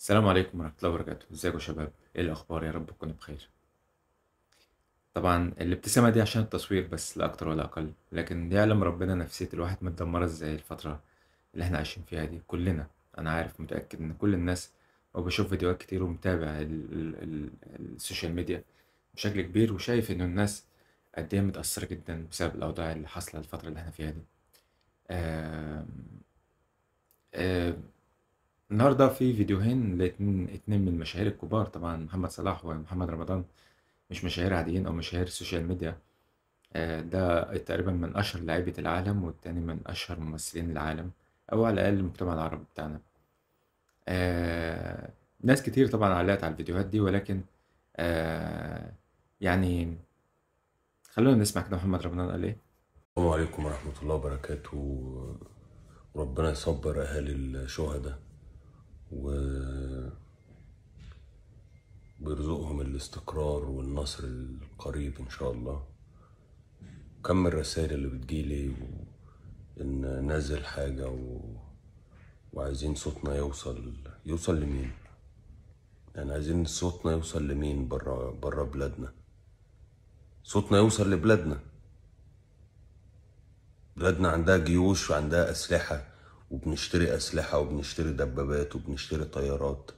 السلام عليكم ورحمة الله وبركاته. ازيكم يا شباب؟ ايه الاخبار؟ يا رب تكونوا بخير. طبعا الابتسامة دي عشان التصوير بس، لا اكتر ولا اقل، لكن يعلم ربنا نفسية الواحد متدمرة ازاي الفترة اللي احنا عايشين فيها دي كلنا. انا عارف، متأكد ان كل الناس، وبشوف فيديوهات كتير ومتابع ال social media بشكل كبير، وشايف ان الناس قد ايه متأثرة جدا بسبب الاوضاع اللي حاصلة الفترة اللي احنا فيها دي. آم، آم، النهارده في فيديوهين لاتنين اتنين من المشاهير الكبار، طبعا محمد صلاح ومحمد رمضان، مش مشاهير عاديين او مشاهير ال social media. ده تقريبا من اشهر لاعيبة العالم، والتاني من اشهر ممثلين العالم، او على الاقل المجتمع العربي بتاعنا. آه، ناس كتير طبعا علقت على الفيديوهات دي، ولكن آه، يعني خلونا نسمع كده محمد رمضان قال ايه. السلام عليكم ورحمة الله وبركاته. ربنا يصبر أهالي الشهداء وبيرزقهم الاستقرار والنصر القريب إن شاء الله. كم الرسائل اللي بتجيلي إن نزل حاجة وعايزين صوتنا يوصل لمين؟ يعني عايزين صوتنا يوصل لمين برا بلادنا؟ صوتنا يوصل لبلادنا. بلادنا عندها جيوش وعندها أسلحة، وبنشتري أسلحة وبنشتري دبابات وبنشتري طيارات،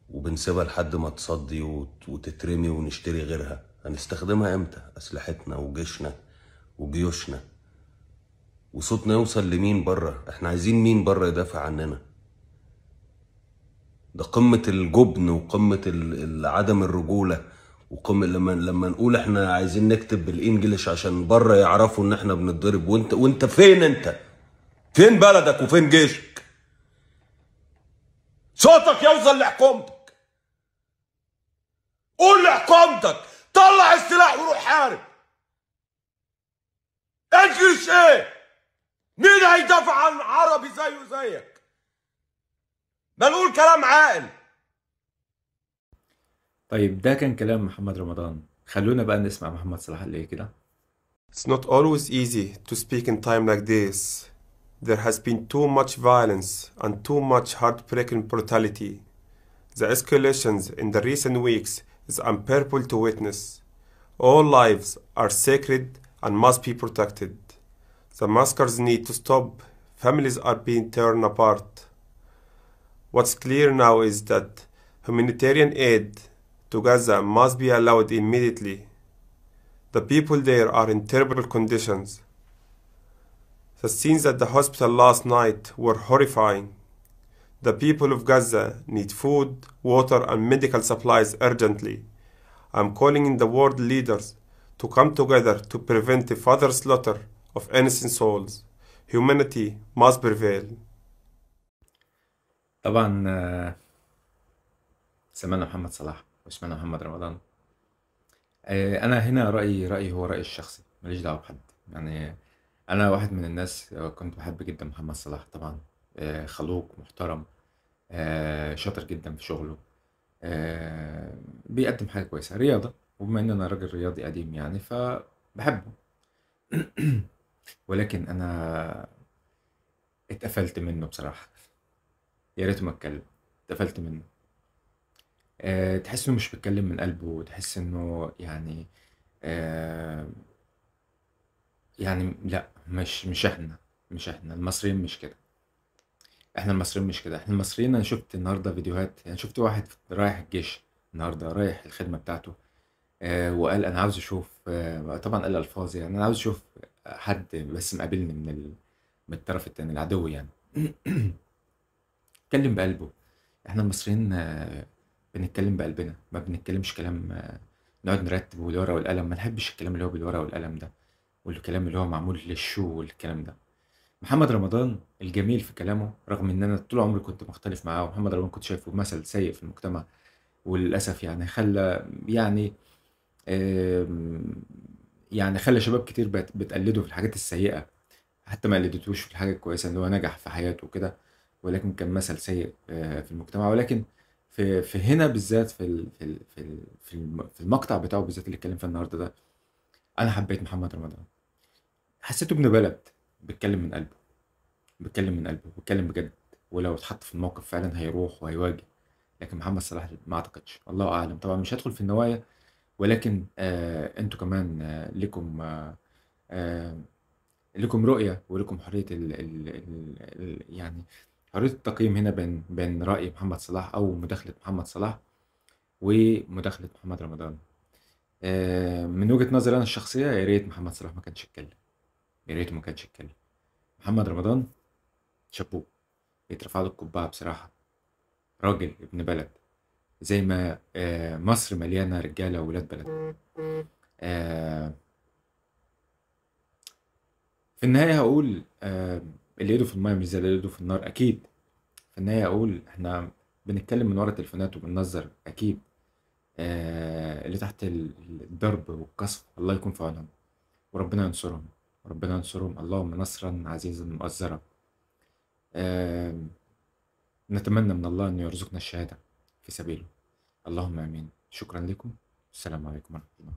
وبنسيبها لحد ما تصدي وتترمي ونشتري غيرها. هنستخدمها امتى؟ أسلحتنا وجيشنا وجيوشنا. وصوتنا يوصل لمين بره؟ احنا عايزين مين بره يدافع عننا؟ ده قمة الجبن وقمة عدم الرجولة، وقمة لما نقول احنا عايزين نكتب بالانجلش عشان بره يعرفوا ان احنا بنتضرب. وانت فين؟ انت فين بلدك وفين جيشك؟ صوتك يوصل لحكومتك. قول لحكومتك طلع السلاح وروح حارب. انجلش ايه؟ مين هيدافع عن عربي زيه زيك؟ ما نقول كلام عاقل. طيب ده كان كلام محمد رمضان. خلونا بقى نسمع محمد صلاح قال ايه كده. It's not always easy to speak in time like this. There has been too much violence and too much heartbreaking brutality. The escalations in the recent weeks is unbearable to witness. All lives are sacred and must be protected. The massacres need to stop. Families are being torn apart. What's clear now is that humanitarian aid to Gaza must be allowed immediately. The people there are in terrible conditions. The scenes at the hospital last night were horrifying. The people of Gaza need food, water, and medical supplies urgently. I'm calling in the world leaders to come together to prevent the further slaughter of innocent souls. Humanity must prevail. طبعا سمعنا محمد صلاح وسمعنا محمد رمضان. انا هنا رأيي هو رأيي الشخصي، ماليش دعوة بحد. يعني انا واحد من الناس كنت بحب جدا محمد صلاح طبعا، خلوق محترم، شاطر جدا في شغله، بيقدم حاجة كويسة، رياضة، وبما ان انا راجل رياضي قديم يعني فبحبه. ولكن انا اتقفلت منه بصراحة، يا ريته ما اتكلم. اتقفلت منه. تحس انه مش بيتكلم من قلبه، وتحس انه يعني يعني لا، مش احنا المصريين مش كده. احنا المصريين مش كده. احنا المصريين، انا شفت النهارده فيديوهات، يعني شفت واحد رايح الجيش النهارده، رايح الخدمه بتاعته، وقال انا عاوز اشوف، طبعا قال الفاظ، يعني انا عاوز اشوف حد بس مقابلني من الطرف التاني، العدو يعني. اتكلم بقلبه. احنا المصريين بنتكلم بقلبنا، ما بنتكلمش كلام نقعد نرتب والورقه والقلم. ما نحبش الكلام اللي هو بالورقه والقلم ده، والكلام اللي هو معمول للشو والكلام ده. محمد رمضان الجميل في كلامه، رغم ان انا طول عمري كنت مختلف معاه، ومحمد رمضان كنت شايفه مثل سيء في المجتمع، وللاسف يعني خلى يعني يعني خلى شباب كتير بتقلده في الحاجات السيئة، حتى ما قلدتوش في الحاجة الكويسة ان هو نجح في حياته وكده، ولكن كان مثل سيء في المجتمع. ولكن في هنا بالذات، في المقطع بتاعه بالذات اللي اتكلم فيه النهارده ده، انا حبيت محمد رمضان. حسيته ابن بلد، بيتكلم من قلبه، بيتكلم من قلبه، بيتكلم بجد، ولو اتحط في الموقف فعلا هيروح وهيواجه. لكن محمد صلاح ما اعتقدش، الله اعلم. طبعا مش هدخل في النوايا، ولكن انتوا كمان لكم آه لكم رؤية ولكم حرية ال ال ال ال يعني حرية التقييم هنا بين رأي محمد صلاح أو مداخلة محمد صلاح ومداخلة محمد رمضان. من وجهة نظري أنا الشخصية، يا ريت محمد صلاح ما كانش اتكلم، يا ريته ما كانش اتكلم. محمد رمضان شابوه، يترفع له القبعة بصراحة، راجل ابن بلد، زي ما مصر مليانة رجالة وولاد بلد. في النهاية هقول اللي ايده في المايه مش زي اللي ايده في النار، أكيد. في النهاية هقول احنا بنتكلم من ورا التليفونات وبننظر، أكيد. اللي تحت الضرب والقصف الله يكون في عونهم، وربنا ينصرهم، وربنا ينصرهم، اللهم نصرا عزيزا مؤزرا. نتمنى من الله أن يرزقنا الشهادة في سبيله، اللهم آمين. شكرا لكم، السلام عليكم ورحمة الله.